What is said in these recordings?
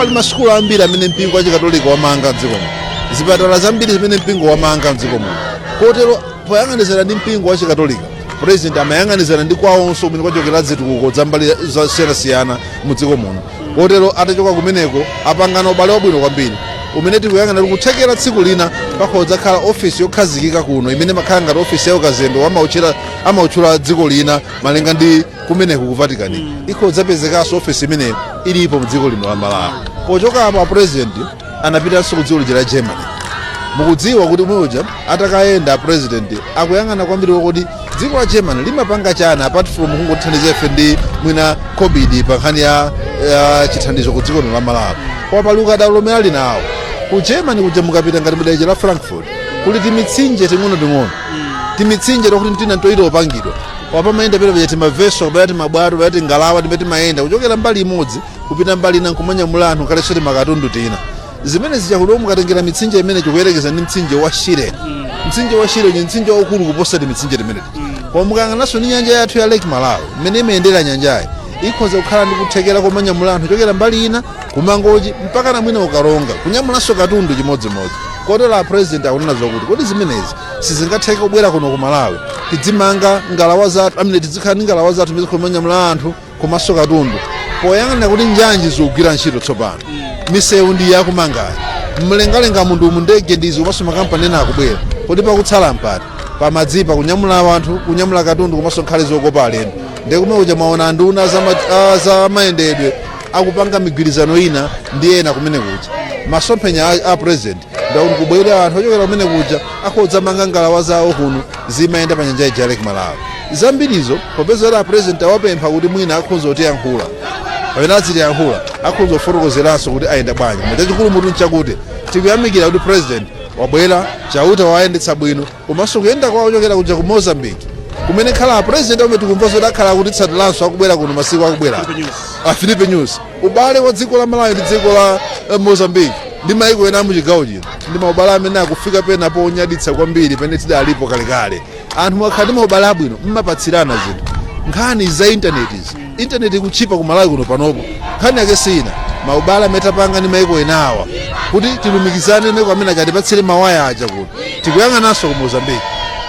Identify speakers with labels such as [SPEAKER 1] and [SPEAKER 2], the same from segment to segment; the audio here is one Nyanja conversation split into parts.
[SPEAKER 1] Pali masukulu ambiri amene mpingo wa Chikatolika wamanga mdziko muno, zipatala zambiri zimene mpingo wamanga mdziko muno. Kotero poyang'anizana ndi mpingo wa Chikatolika, President amayang'anizana ndi kwawonso kumene kwachokera zitukuko za mbali zosiyanasiyana mu dziko muno. Kotero atachoka kumeneko, apangana ubale wabwino kwambiri umene tikuyang'ana kuti kuthekera tsiku lina pakhoza khala ofisi yokhazikika kuno, imene makhala ngati ofisi ya ukazembe amautchula dziko lina malinga ndi kumeneko ku Vatican. Ikhoza pezekanso ofisi imeneyo ilipo mdziko lino la Malawi. Pochoka apo, President anapitanso ku dziko lija la Germany. Mukudziwa kuti uja atakayenda, President akuyang'ana kwambiri kuti dziko la Germany limapanga chani apart from kungothandiza ife ndi mwina COVID pa nkhani ya chithandizo ku dziko lino la Malawi, koma pali ukadaulo umene ali nawo ku Germany kuja. Mukapita ngati mudalija la Frankfurt, kuli timitsinje ting'onoting'ono, timitsinje tokuti tina ntoita opangidwa wapamayenda pena paja, tima vessel kapena timabwato kapena tingalawa timene timayenda kuchokera mbali imodzi kupita mbali ina nkumanyamula anthu kalenso timakatundu tina. Zimene zija kuti mukatengera mitsinje imene chikuyerekeza ndi mtsinje wa Shire, mtsinje wa Shire ni mtsinje waukulu kuposa timitsinje timene. Koma mukayang'ananso ndi nyanja yathu ya Lake Malawi, mmene imayendera nyanjayi, ikhoza kukhala ndi kuthekera komanyamula anthu kuchokera mbali ina kumangochi mpaka na mwina ukalonga, kunyamulanso katundu chimodzimodzi. Kotero a President akunena zokuti kodi zimenezi sizingatheke kubwera kuno ku Malawi, tidzimanga ngalawa zathu amene tizikhala ndi ngalawa zathu zimene zikumanyamula anthu komanso katundu, poyang'anira kuti njanji zikugwira ntchito tsopano, misewu ndi yakumangayi, mlengalenga mundu umu ndege ndizi, komanso makampani ena akubwera, kodi pakutsala mpati pamadzipa kunyamula anthu, kunyamula katundu komanso nkhale zokopa alendo? Ndiye kuja mwaona anduna za mayendedwe akupanga migwirizano ina ndi ena kumene kuja. Masomphenya a President ndakuti kubwera anthu ochokera kumene kuja akhodza manga ngalawa zawo kuno, zimayenda pa nyanja ija Lake Malawi. Zambirizo popeza kuti a President awapempha kuti mwina akhoza kutiyankhula pamene azitiyankhula, akhoza kufotokozeranso kuti ayenda bwanji. Koma chachikulu mutu nchakuti tikuyamikira kuti President wabwera, Chauta wayendetsa bwino, komanso kuyenda kwawo kuchokera kuja ku Mozambique kumene khala a President omwe tikumva zoti akhala akutitsatiranso, akubwera kuno masiku akubwera, a Filipe Nyusi. Ubale wa dziko la Malawi ndi dziko la Mozambique ndi maiko ena amuchigawo chino ndi maubale amene akufika pena ponyaditsa kwambiri pene tidalipo kalekale. Anthu mwakhala ndi maubale abwino, mmapatsirana zinthu. Nkhani za intaneti izi, intaneti ikutchipa ku Malawi kuno panopo, nkhani yake sina maubale amene tapanga ndi maiko enawa kuti tilumikizane maiko amene achatipatsire mawaya aja kuno. Tikuyang'ananso ku Mozambique,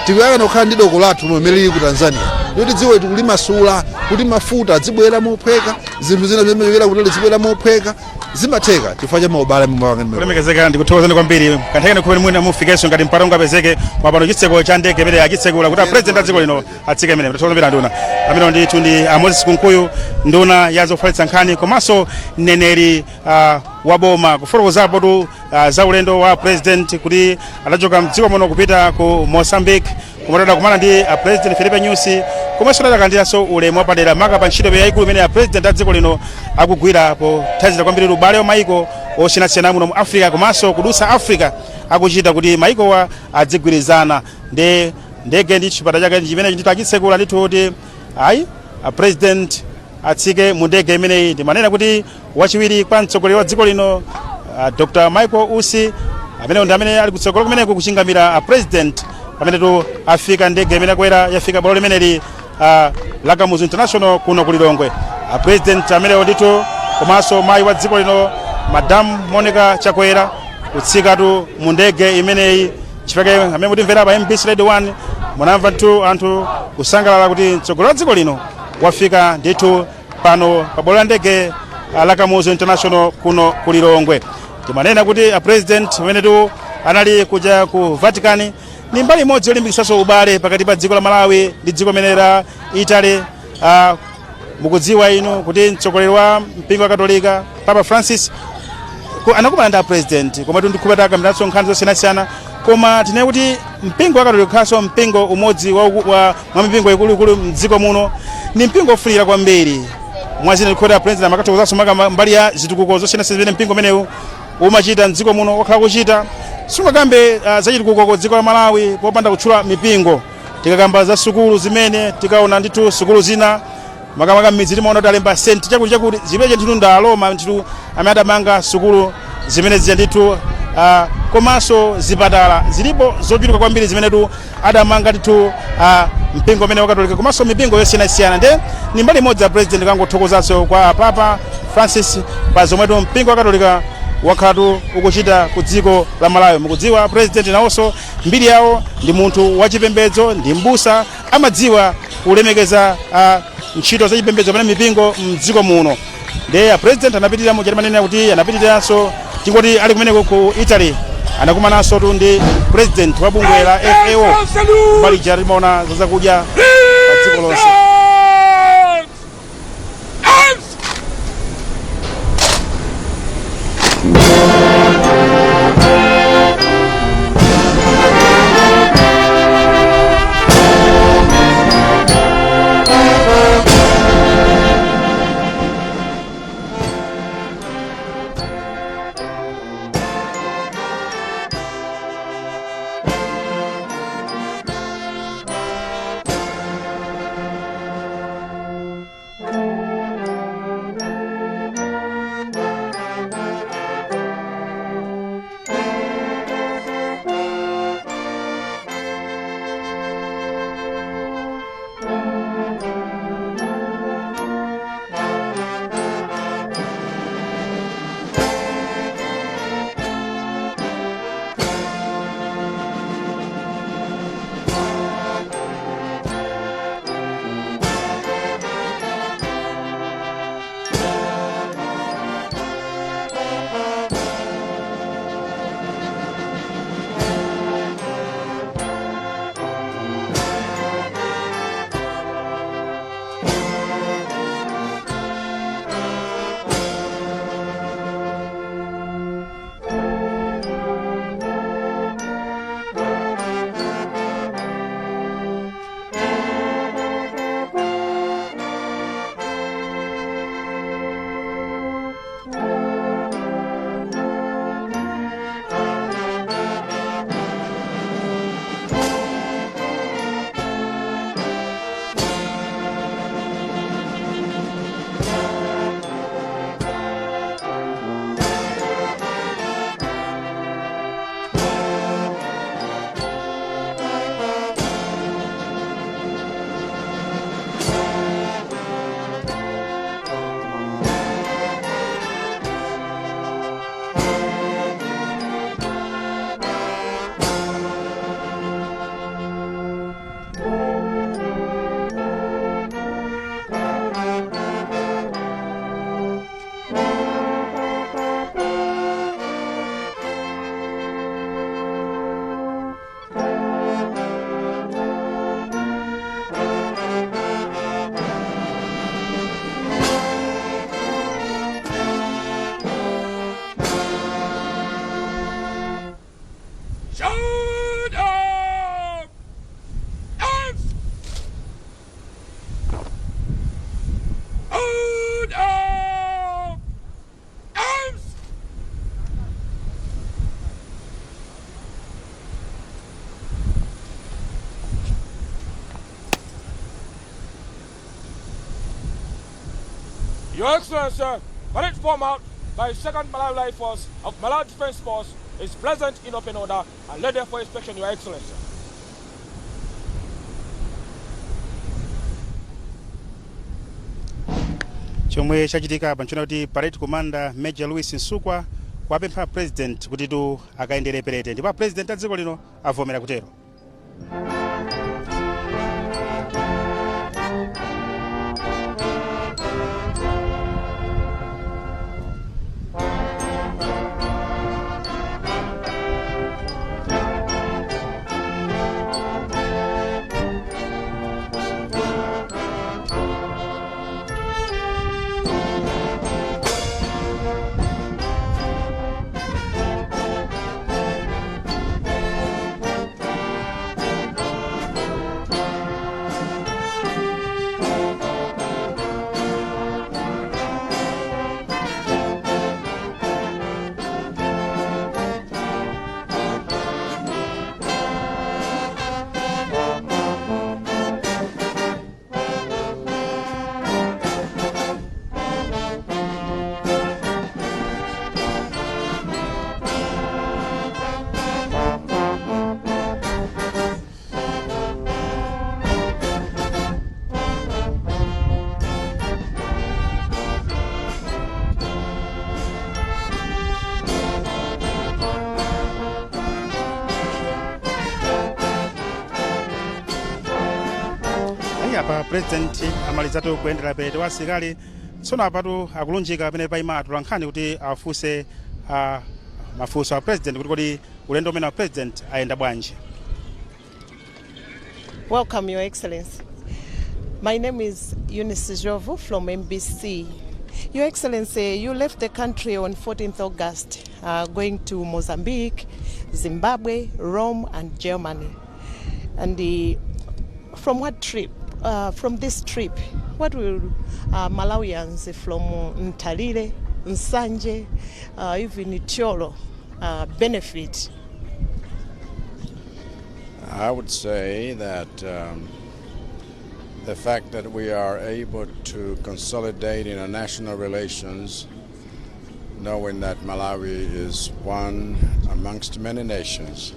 [SPEAKER 1] tikuyang'ana kukhala ndi doko lathu lomwe lili ku Tanzania, kuti dziko tikulimasula kuti mafuta adzibwera mophweka, zinthu zina zimene kutali zibwera mophweka. Zimatheka chifukwa cha maubale amene mapanga ndi maiko.
[SPEAKER 2] Kulemekezeka, ndikuthokozani kwambiri. Kanthekeni kumene mwina mufikenso ngati mpata ungapezeke mwapano. Chitseko cha ndege imene achitsekula kuti a President a dziko lino atsike imene. Tathokoza kwambiri, anduna. Amene ndithu ndi a Moses Kunkuyu, nduna ya zofalitsa nkhani komanso mneneri wa boma, kufotokozapo tu za ulendo wa President kuti adachoka mdziko muno kupita ku Mozambique, komwe adakumana ndi a President Filipe Nyusi, komanso adakalandiranso ulemu wapadera maka pa ntchito yayikulu imene a President a dziko lino akugwira pothandizira kwambiri ubale wa maiko osiyanasiyana muno mu Africa komanso kudutsa Africa, akuchita kuti maikowa adzigwirizana. Ndi ndege ndi chipata chake chimene ndithu achitsekula ndithu kuti ayi, a President atsike mu ndege imeneyi. Ndimanena kuti wachiwiri kwa mtsogoleri wa dziko lino, Dr Michael Usi, amene ndi amene ali kutsogolo kumeneko kuchingamira a President pamene tu afika. Ndege imene akwera yafika bwalo limeneli la Kamuzu International kuno ku Lilongwe. A President amenewo ndithu komanso mayi wa dziko lino, Madam Monica Chakwera, kutsikatu mu ndege imeneyi. Chifukwa amene mutimvera pa MBC Radio 1, munamva ndithu anthu kusangalala kuti mtsogoleri wa dziko lino wafika ndithu pano pa bwalo la ndege la Kamuzu International kuno ku Lilongwe. Timanena kuti a President pamenetu anali kuja ku Vatican ni mbali imodzi yolimbikitsanso ubale pakati pa dziko la Malawi ndi dziko limene la Italy. Mukudziwa inu kuti mtsogoleri wa mpingo wa Katolika, Papa Francis, anakumana ndi a President, koma ndikupata akambiranso nkhani zosiyanasiyana. Koma tinene kuti mpingo wa Katolika kukhalanso mpingo umodzi mwa mipingo ikuluikulu mdziko muno, ni mpingo ofunikira kwambiri. Mwazina ndikuti a President amakathokozanso maka mbali ya zitukuko zosiyanasiyana zimene mpingo umenewu umachita mdziko muno, wakhala kuchita. Sungakambe za chitukuko ku dziko la Malawi popanda kutchula mipingo. Tikakamba za sukulu zimene tikaona ndithu, sukulu zina makamaka m'midzi, timaona kuti alemba Saint chakuti chakuti, zimene ndithu ndi Aroma ndithu amene adamanga sukulu zimene zija ndithu. Komanso zipatala zilipo zochuluka kwambiri zimenetu adamanga ndithu mpingo umene wakatolika komanso mipingo yosiyanasiyana. Nde ni mbali imodzi ya President kangothokozanso kwa Papa Francis pa zomwetu mpingo wa Katolika wakhalatu ukuchita ku dziko la Malawi. Mukudziwa president nawonso mbiri yawo ndi munthu wachipembedzo, ndi mbusa, amadziwa kulemekeza ntchito za chipembedzo pamene mipingo mdziko muno. Ndiye president anapitirira muchati manena kuti anapitiriranso, tingoti ali kumeneko ku Italy anakumananso tu ndi president wa bungwe la FAO mbali ija timaona za zakudya pa dziko lonse.
[SPEAKER 3] Shut up! Arms! Hold up! Arms! Your Excellency, parade form out by 2nd Malawi Life Force of Malawi Defense Force is present in open order and ready for inspection, Your Excellency.
[SPEAKER 2] Chomwe chachitika apa nchona kuti parade commander Major Louis Nsukwa wapempha president kuti tu akayendere parade, ndipo president a dziko lino avomera kutero. Iyayi, apa President amalizatu kuyendera parade wa asilikali. Tsono apatu akulunjika pamene paima atolankhani kuti afunse mafunso a President kuti kodi ulendo umene wa President ayenda bwanji.
[SPEAKER 4] Welcome, Your Excellency. My name is Eunice Jovu from MBC. Your Excellency, you left the country on 14th August, going to Mozambique, Zimbabwe, Rome, and Germany. And from this trip, what will Malawians from Nthalire, Nsanje, even Thyolo benefit?
[SPEAKER 5] I would say that the fact that we are able to consolidate international relations, knowing that Malawi is one amongst many nations,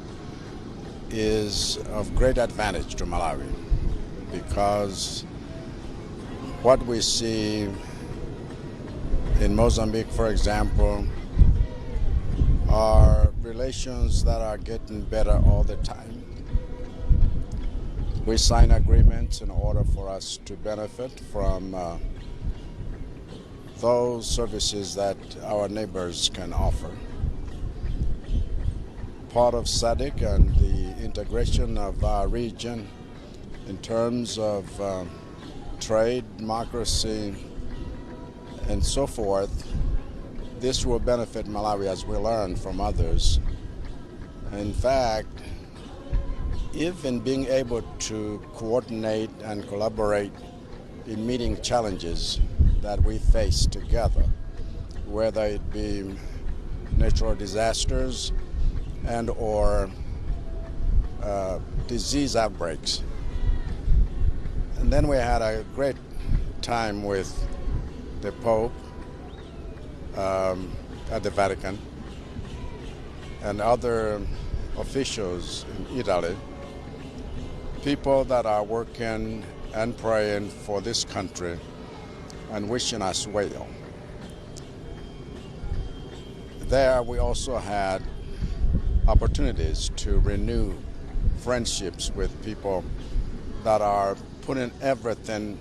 [SPEAKER 5] is of great advantage to Malawi because what we see in Mozambique, for example, are relations that are getting better all the time. We sign agreements in order for us to benefit from those services that our neighbors can offer. Part of SADC and the integration of our region in terms of trade, democracy, and so forth, this will benefit Malawi as we learn from others. In fact, even being able to coordinate and collaborate in meeting challenges that we face together, whether it be natural disasters and or disease outbreaks. And then we had a great time with the Pope at the Vatican and other officials in Italy, people that are working and praying for this country and wishing us well. There, we also had opportunities to renew friendships with people that are putting everything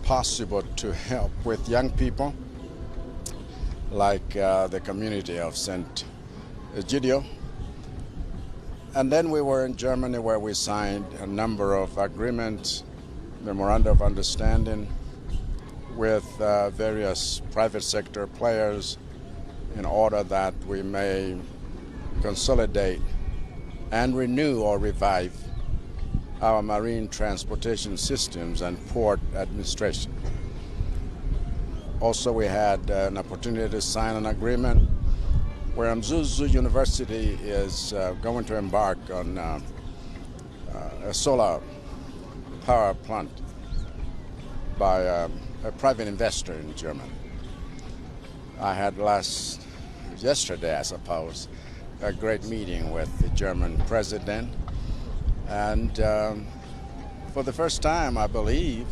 [SPEAKER 5] possible to help with young people, like the community of St. Egidio. And then we were in Germany, where we signed a number of agreements, memoranda of understanding with various private sector players in order that we may consolidate and renew or revive our marine transportation systems and port administration. Also, we had an opportunity to sign an agreement where Mzuzu University is going to embark on a solar power plant by a private investor in Germany. I had last, yesterday, I suppose, a great meeting with the German president. And for the first time, I believe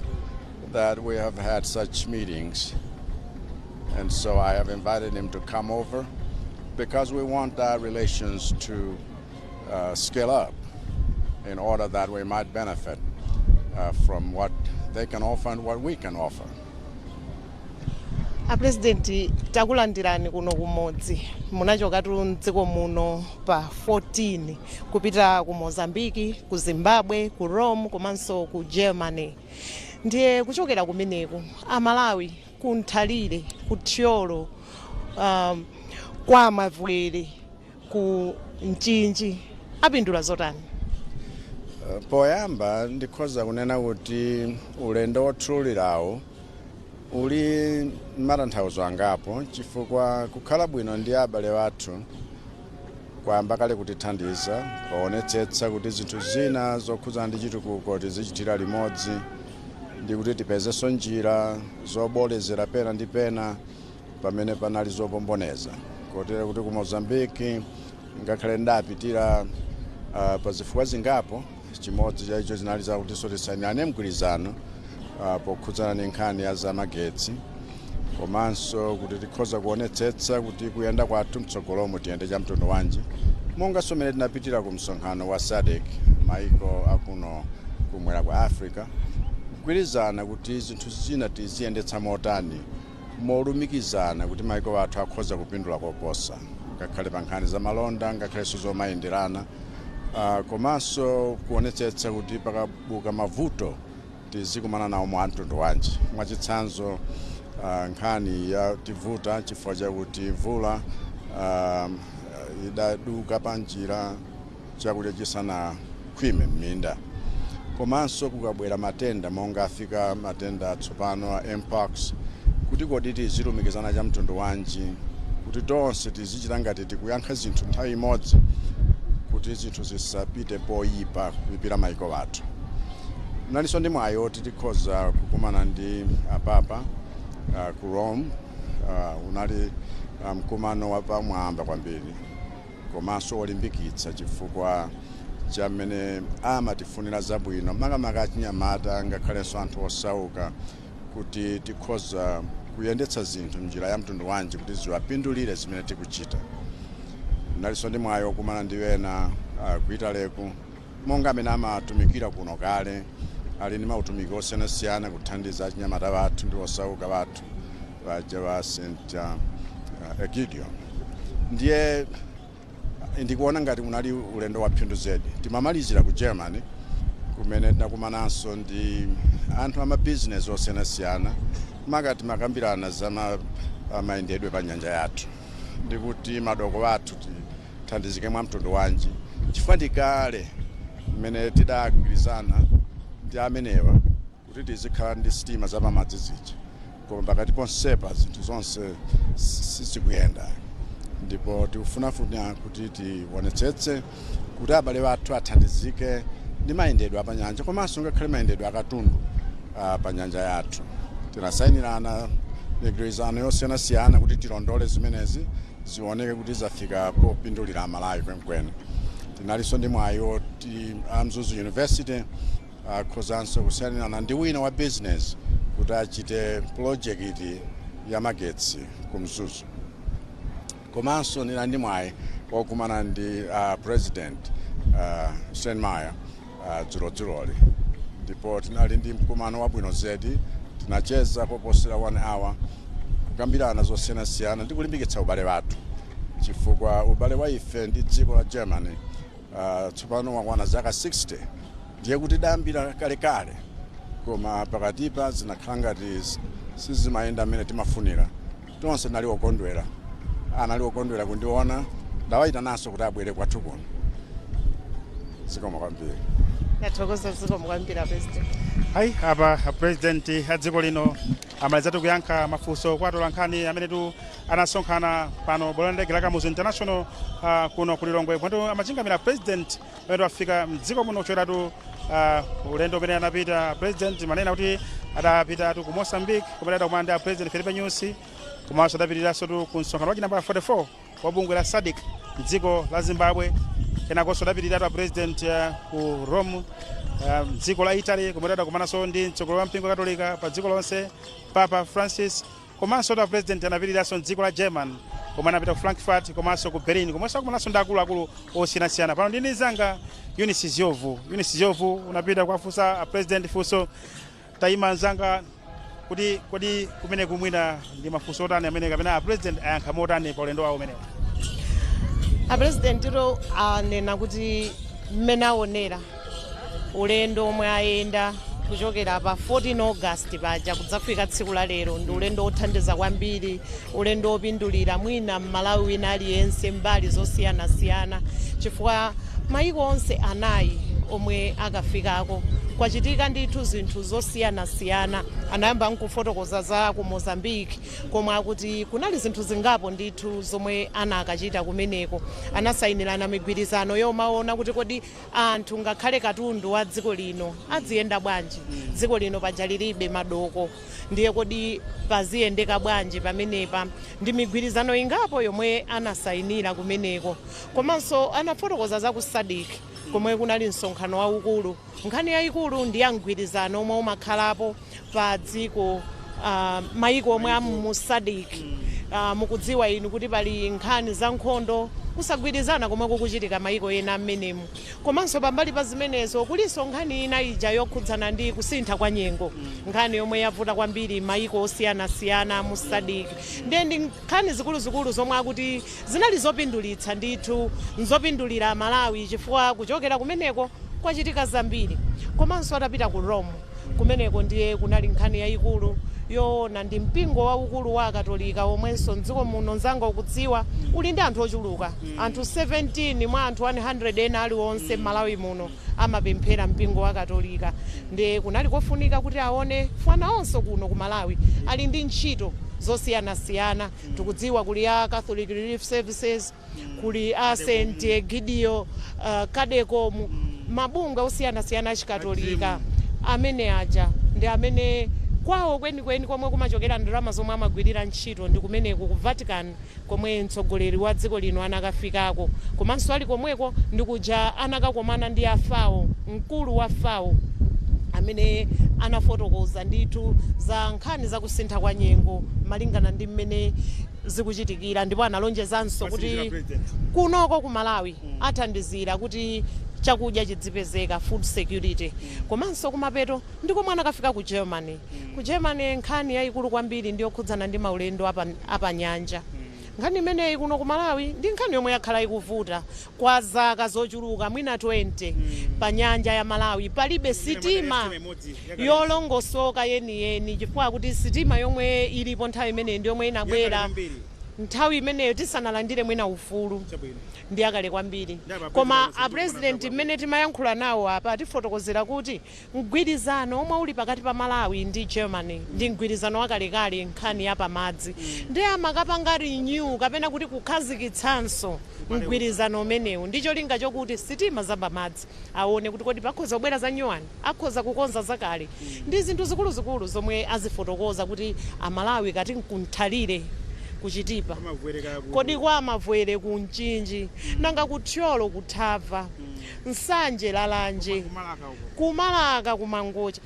[SPEAKER 5] that we have had such meetings. And so I have invited him to come over because we want our relations to scale up in order that we might benefit from what they can offer and what we can offer.
[SPEAKER 4] A President, takulandirani kuno kumodzi. Munachokatu mdziko muno pa 14 kupita ku Mozambiki, ku Zimbabwe, ku Rome komanso ku Germany. Ndiye kuchokera kumeneku, Amalawi ku Nthalire, ku Thyolo, kwa Mavwere, ku Mchinji apindula zotani?
[SPEAKER 5] Poyamba ndikhoza kunena kuti ulendo wothululirawo uli matanthauzo angapo, chifukwa kukhala bwino ndi abale athu kwayamba kale kutithandiza poonetsetsa kuti zinthu zina zokhudzana ndi chitukuko tizichitira limodzi ndi kuti tipezenso njira zobolezera pena ndi pena pamene panali zopomboneza, kotero kuti ku Mozambiki ngakhale ndapitira pa zifukwa zingapo, chimodzi chaicho zinali zakutinso tisayinirane mgwirizano pokhudzana ndi nkhani ya zamagetsi, komanso kuti tikhoza kuonetsetsa kuti kuyenda kwathu mtsogolomo tiyende cha mtundu wanji, monganso mmene tinapitira ku msonkhano wa SADC, maiko akuno kumwera kwa Africa. Kugwirizana kuti zinthu zina tiziyendetsa motani molumikizana kuti maiko athu akhoza kupindula koposa, ngakhale pa nkhani za malonda, ngakhalenso zomayenderana, komanso kuonetsetsa kuti pakabuka mavuto tizikumana nawo mwa mtundu wanji. Mwachitsanzo, nkhani ya tivuta chifukwa chakuti mvula idaduka pa njira chakudya chisanakhwime m'minda, komanso kukabwera matenda monga afika matenda atsopano a mpox, kuti kodi tizilumikizana cha mtundu wanji kuti tonse tizichita ngati tikuyankha zinthu nthawi imodzi, kuti zinthu zisapite poyipa kuyipira maiko athu. Nalinso ndi mwayi oti tikhoza kukumana ndi apapa ku Rome. Unali mkumano wapamwamba kwambiri komanso wolimbikitsa chifukwa cha mmene amatifunira zabwino, makamaka achinyamata ngakhalenso anthu osauka, kuti tikhoza kuyendetsa zinthu mnjira ya mtundu wanji kuti ziwapindulire zimene tikuchita. Nalinso ndi mwayi wokumana ndi ena ku Italyku, monga amene amatumikira kuno kale, ali ndi mautumiki osiyanasiyana kuthandiza achinyamata bathu ndi osauka bathu baja ba St Egidio. Ndiye ndikuona ngati unali ulendo wa phindu zedi. Timamalizira ku Germany kumene tinakumananso ndi anthu amabizinesi osiyanasiyana, makati makambirana za mayendedwe pa nyanja yathu ndikuti madoko athu tithandizike mwa mtundu wanji, chifukwa ndikale mmene tidagwirizana ndi amenewa kuti tizikhala ndi sitima zapamadzi zija, koma pakati ponsepa zinthu zonse sizikuyenda, ndipo tikufunafuna kuti tionetsetse kuti abale athu athandizike ndi mayendedwe apanyanja komanso ngakhale mayendedwe akatundu pa nyanja yathu. Tinasayinirana migwirizano yosiyanasiyana kuti tilondole zimenezi zioneke kuti zafika popindulira Amalawi kwenikweni. Tinalinso ndi mwayi oti a Mzuzu University akhozanso kusayinirana ndi wina wa business kuti achite project ya magetsi ku Mzuzu. Komanso ndinali ndi mwayi wokumana ndi President Steinmeier dzulodzuloli, ndipo tinali ndi mkumano wabwino zedi. Tinacheza koposera 1 hour kukambirana zosiyanasiyana ndi kulimbikitsa ubale wathu, chifukwa ubale wa ife ndi dziko la Germany tsopano wakwana zaka 60. Ndiye kuti dayambira kalekale, koma pakatipa zinakhala ngati sizimayenda mmene timafunira. Tonse tinali okondwera, anali okondwera kundiona. Ndawayitananso kuti abwere kwathu kuno. Zikomo kwambiri.
[SPEAKER 4] Ndathokoza, zikomo kwambiri, President.
[SPEAKER 2] Hayi, apa President a dziko lino amalizatu kuyankha mafunso kwa atolankhani amene tu anasonkhana pano bwalo la ndege la Kamuzu International kuno ku Lilongwe, komatu amachingamira President amene afika mdziko muno kuchokeratu ulendo umene anapita. President manena kuti adapitatu ku Mozambique kumene adakumana ndi a President Filipe Nyusi, komanso adapitiranso tu ku msonkhano wa nambala 44 wa bungwe la SADC mdziko la Zimbabwe. Kenakonso adapitiratu a President ku Rome, mdziko la Italy, kumene adakumananso ndi mtsogoleri wa mpingo Katolika pa dziko lonse, Papa Francis. Komanso a President anapitiranso mdziko la German komwe anapita ku Frankfurt komanso ku Berlin, komanso akumananso ndi akuluakulu osiyanasiyana. Pano ndini zanga Eunice Ziovu. Eunice Ziovu, unapita kuwafunsa a President funso. Tayima mzanga, kuti kodi kumene kumwina ndi mafunso otani amene kapena a President ayankha motani pa ulendo wawo umenewo?
[SPEAKER 4] Apresidentiro anena kuti mmene aonera ulendo omwe ayenda kuchokera pa 14 August paja kudzafika tsiku la lero ndi ulendo wothandiza kwambiri, ulendo wopindulira mwina Mmalawi wina aliyense mbali zosiyanasiyana, chifukwa mayiko onse anayi omwe akafikako kwachitika ndithu zinthu zosiyanasiyana. Anayamba nkufotokoza za ku Mozambique komwe akuti kunali zinthu zingapo ndithu zomwe anakachita kumeneko. Anasayinirana migwirizano yomaona kuti kodi anthu ngakhale katundu wa dziko lino adziyenda bwanji. Dziko lino paja lilibe madoko, ndiye kodi paziyendeka bwanji pamenepa? Ndi migwirizano ingapo yomwe anasayinira kumeneko. Komanso anafotokoza za ku SADC komwe kunali msonkhano waukulu. Nkhani yayikulu ndi ya mgwirizano omwe umakhalapo pa dziko, mayiko omwe amu mu SADC. Mukudziwa inu kuti pali nkhani za nkhondo Kusagwirizana komwe kukuchitika mayiko ena mmenemu. Komanso pambali pa zimenezo kulinso nkhani ina ija yokhudzana ndi kusintha kwa nyengo, nkhani yomwe yavuta kwambiri mayiko osiyanasiyana mu SADC. Ndiye ndi nkhani zikuluzikulu zomwe akuti zinali zopindulitsa ndithu, nzopindulira Malawi, chifukwa kuchokera kumeneko kwachitika zambiri. Komanso atapita ku Rome kumeneko, ndiye kunali nkhani yayikulu yoona ndi mpingo waukulu wa Akatolika, omwenso mdziko muno, mzanga ukudziwa, uli ndi anthu ochuluka, anthu 17 mwa anthu 100 ena aliwonse m'Malawi muno amapemphera mpingo wa Katolika. Ndiye kunali kofunika kuti aone fwana onso kuno ku Malawi ali ndi ntchito zosiyanasiyana. Tikudziwa kuli a Catholic Relief Services, kuli a St Egidio, Cadecom, mabungwe osiyanasiyana achikatolika amene aja ndi amene kwawo kwenikweni komwe kumachokera ndalama zomwe amagwirira ntchito ndi kumeneku ku Vatican, komwe mtsogoleri wa dziko lino anakafikako. Komanso ali komweko ndi kuja anakakomana ndi a FAO, mkulu wa FAO, amene anafotokoza ndithu za nkhani zakusintha kwa nyengo malingana ndi mmene zikuchitikira, ndipo analonjezanso kuti kunoko ku Malawi athandizira kuti chakudya chidzipezeka, food security. Komanso kumapeto ndiko anakafika ku Germany. Ku Germany nkhani yayikulu kwambiri ndi yokhudzana ndi maulendo apanyanja. Nkhani imeneyi kuno ku Malawi ndi nkhani yomwe yakhala ikuvuta kwa zaka zochuluka, mwina 20. Pa nyanja ya Malawi palibe sitima yolongosoka yeniyeni, chifukwa kuti sitima yomwe ilipo nthawi imeneyi ndi yomwe inabwera nthawi imeneyo tisanalandire mwina ufulu, ndi akale kwambiri. Koma apresident, mmene timayankhula nawo apa, atifotokozera kuti mgwirizano omwe uli pakati pa Malawi ndi Germany ndi mgwirizano wakalekale, nkhani ya pamadzi, ndi amakapanga renew kapena kuti kukhazikitsanso mgwirizano umenewu ndi cholinga chokuti sitima zapamadzi aone kuti kodi pakhoza kubwera za nyuwani, akhoza kukonza zakale. Ndi zinthu zikuluzikulu zomwe azifotokoza kuti Amalawi kati nkunthalire kuchitipa, kodi kwa Mavwere ku Mchinji, nanga kuthyolo kuthava, Nsanje Lalanje, Kumalaka Kumangochi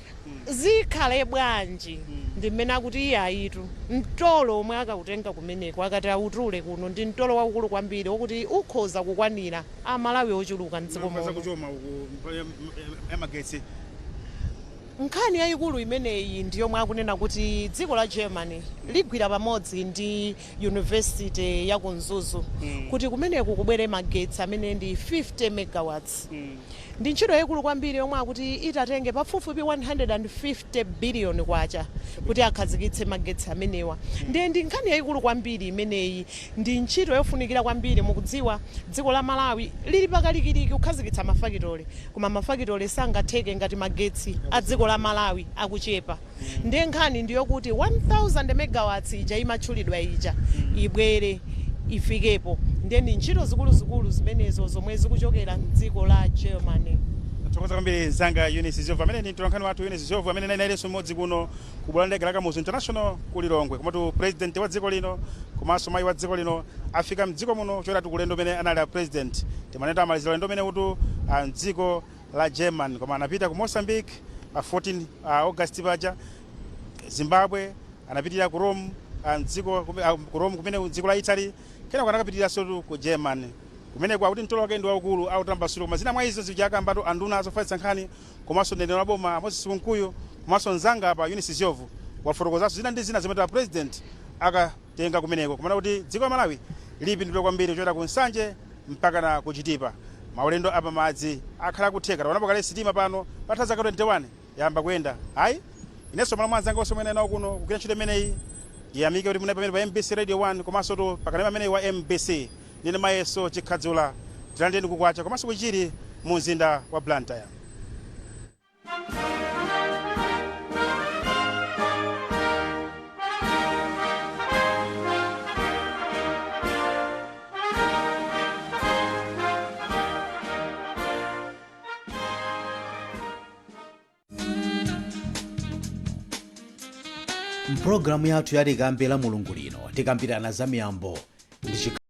[SPEAKER 4] zikhale bwanji? Ndi mmene akuti iye ayitu mtolo omwe akautenga kumeneko akati autule kuno ndi mtolo waukulu kwambiri wokuti ukhoza kukwanira Amalawi ochuluka mdziko muno.
[SPEAKER 2] Zakuchoma uku yamagetsi.
[SPEAKER 4] Nkhani yayikulu imeneyi ndi yomwe akunena kuti dziko la Germany ligwira pamodzi ndi University ya ku Mzuzu kuti kumeneku kubwere magetsi amene ndi 50 megawatts. Ndi ntchito yayikulu kwambiri yomwe akuti itatenge pafupifupi 150 billion kwacha kuti akhazikitse magetsi amenewa. Ndiye ndi nkhani yayikulu kwambiri imeneyi, ndi ntchito yofunikira kwambiri. Mukudziwa dziko la Malawi lili pakalikiliki kukhazikitsa mafakitole, koma mafakitole sangatheke ngati magetsi a dziko la Malawi akuchepa. Ndiye nkhani ndiyokuti 1000 megawatts ija imatchulidwa ija ibwere ifikepo. Ndiye ndi ntchito zikuluzikulu zimenezo zomwe zikuchokera mdziko la Germany.
[SPEAKER 2] Thokoza kwambiri mzanga Eunice Ziovu, amene ndi mtolankhani wathu Eunice Ziovu, amene nayenso mmodzi kuno ku bwalo la ndege la Kamuzu International ku Lilongwe. Komatu president wa dziko lino komanso mayi wa dziko lino afika mdziko muno kuchokera kulendo umene anali a president. Timanena amalizira ulendo umene utu mdziko la German, koma anapita ku Mozambique pa 14 August paja, Zimbabwe, anapitirira ku Rome, mdziko ku Rome kumene dziko la Italy, kenako anakapitiriranso ku German. Kumeneko akuti mtolo wake ndi waukulu autambasula. Koma zina mwa izo zija akambatu anduna azofalitsa nkhani komanso mneneri wa boma Moses Kunkuyu, komanso mzanga apa Eunice Ziovu wafotokozanso zina ndi zina zimene president akatenga kumeneko. Kumana kuti dziko la Malawi lipindulira kwambiri kuchokera ku Nsanje mpaka na kuchitipa, maulendo apamadzi akhala kutheka. Taonapo kale sitima pano patha zaka 21 yamba kuyenda. Ayi, inenso malo mwa anzanga onse omwe nawo kuno kugwira ntchito imeneyi, ndiyamike kuti munali pamene pa MBC Radio 1 komanso tu pakanema ameneyi wa MBC. Ndine Mayeso Chikhadzula. Tilandeni kukwacha komanso kuchiri mu mzinda wa Blantyre.
[SPEAKER 6] Mpulogalamu yathu ya Tikambe la Mulungu lino tikambirana za miyambo ndi